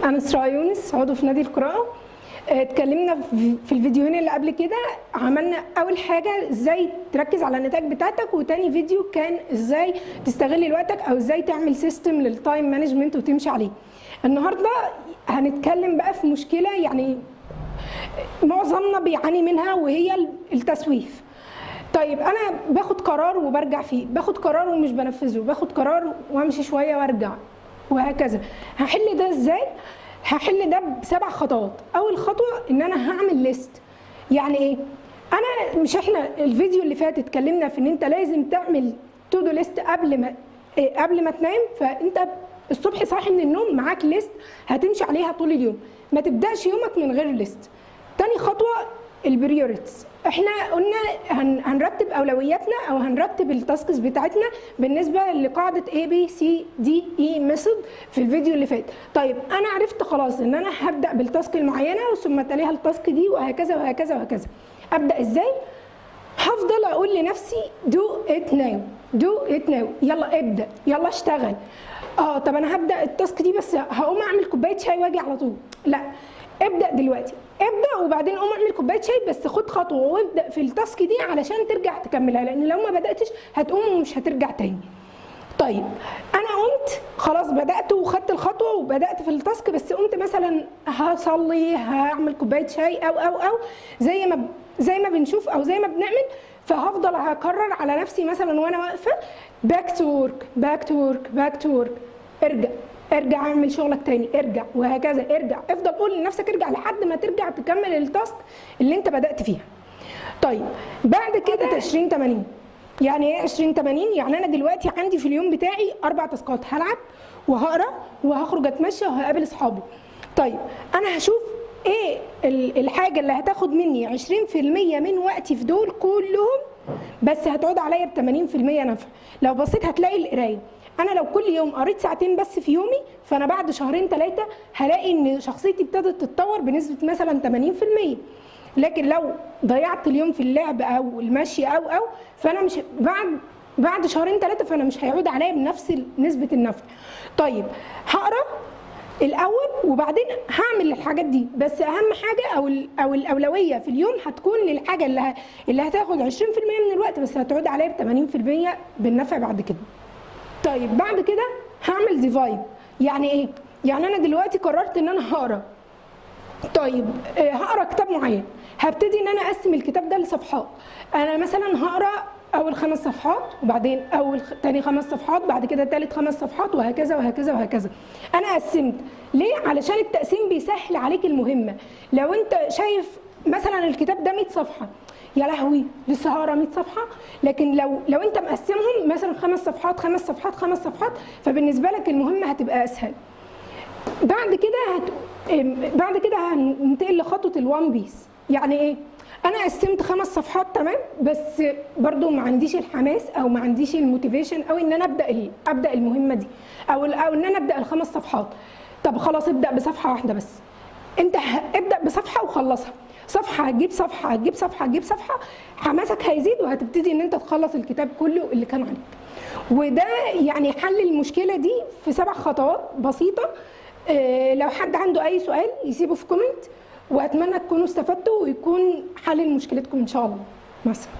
انا اسراء يونس، عضو في نادي القراءه. اتكلمنا في الفيديوهين اللي قبل كده. عملنا اول حاجة ازاي تركز على النتائج بتاعتك، وتاني فيديو كان ازاي تستغل وقتك او ازاي تعمل system لل time management وتمشي عليه. النهارده هنتكلم بقى في مشكلة يعني معظمنا بيعاني منها، وهي التسويف. طيب، انا باخد قرار وبرجع فيه، باخد قرار ومش بنفذه، باخد قرار وامشي شوية وارجع، وهكذا. هحل ده ازاي؟ هحل ده بسبع خطوات. اول خطوة ان انا هعمل list. يعني ايه؟ انا مش احنا الفيديو اللي فات اتكلمنا في ان انت لازم تعمل to do list قبل ما تنام؟ فانت الصبح صاحي من النوم معاك list هتمشي عليها طول اليوم. ما تبداش يومك من غير list. تاني خطوة ال priorities. احنا قلنا هنرتب اولوياتنا او هنرتب ال tasks بتاعتنا بالنسبة لقاعدة A B C D E method في الفيديو اللي فات. طيب، انا عرفت خلاص ان انا هبدا بال task المعينة ثم تليها ال task دي، وهكذا وهكذا وهكذا. ابدا ازاي؟ هفضل اقول لنفسي do it now، do it now، يلا ابدا، يلا اشتغل. طب انا هبدا ال task دي بس هقوم اعمل كوباية شاي واجي على طول. لا، ابدا دلوقتي، ابدا وبعدين قوم اعمل كوباية شاي، بس خد خطوة وابدا في ال task دي علشان ترجع تكملها، لان لو ما بداتش هتقوم ومش هترجع تاني. طيب، انا قمت خلاص، بدات وخدت الخطوة وبدات في ال task، بس قمت مثلا هصلي، هعمل كوباية شاي، او او او زي ما بنشوف او زي ما بنعمل. فهفضل هكرر على نفسي مثلا وانا واقفة back to work، back to work، back to work، ارجع، ارجع اعمل شغلك تاني، ارجع، وهكذا. ارجع، افضل قول لنفسك ارجع لحد ما ترجع تكمل ال task اللي انت بدات فيها. طيب، بعد كده 20 80. يعني ايه 20 80؟ يعني انا دلوقتي عندي في اليوم بتاعي اربع task ات: هلعب وهقرا وهخرج اتمشى وهقابل اصحابي. طيب، انا هشوف ايه الحاجة اللي هتاخد مني 20% من وقتي في دول كلهم، بس هتعود عليا ب 80% نفع. لو بصيت هتلاقي القرايه. انا لو كل يوم قريت ساعتين بس في يومي، فانا بعد شهرين ثلاثة هلاقي ان شخصيتي ابتدت تتطور بنسبة مثلا 80%. لكن لو ضيعت اليوم في اللعب او المشي او فانا مش بعد شهرين ثلاثة فانا مش هيعود عليا بنفس نسبه النفع. طيب، هقرا الاول وبعدين هعمل الحاجات دي، بس اهم حاجة او الاولوية في اليوم هتكون للحاجة اللي هتاخد 20% من الوقت بس هتعود عليا ب 80% بالنفع بعد كده. طيب، بعد كده هعمل divide. يعني ايه؟ يعني انا دلوقتي قررت ان انا هقرا. طيب، هقرا كتاب معين. هبتدي ان انا اقسم الكتاب ده لصفحات. انا مثلا هقرا اول خمس صفحات، وبعدين تاني خمس صفحات، بعد كده تالت خمس صفحات، وهكذا وهكذا وهكذا. انا قسمت ليه؟ علشان التقسيم بيسهل عليك المهمه. لو انت شايف مثلا الكتاب ده 100 صفحه، يا لهوي، لسه هقرا 100 صفحه! لكن لو انت مقسمهم مثلا خمس صفحات، خمس صفحات، خمس صفحات، فبالنسبه لك المهمة هتبقى اسهل. بعد كده هننتقل لخطوه ال one piece. يعني ايه؟ انا قسمت خمس صفحات، تمام، بس برضو ما عنديش الحماس او ما عنديش ال motivation او ان انا ابدا المهمة دي او ان انا ابدا الخمس صفحات. طب خلاص، ابدا بصفحة واحدة بس. انت ابدا بصفحة وخلصها. صفحة هتجيب صفحه، هتجيب صفحه، هتجيب صفحه، حماسك هيزيد وهتبتدي ان انت تخلص الكتاب كله اللي كان عليك. وده يعني حل المشكلة دي في سبع خطوات بسيطه. لو حد عنده اي سؤال يسيبه في comment، واتمنى تكونوا استفدتوا ويكون حل لمشكلتكم ان شاء الله. مع السلامه.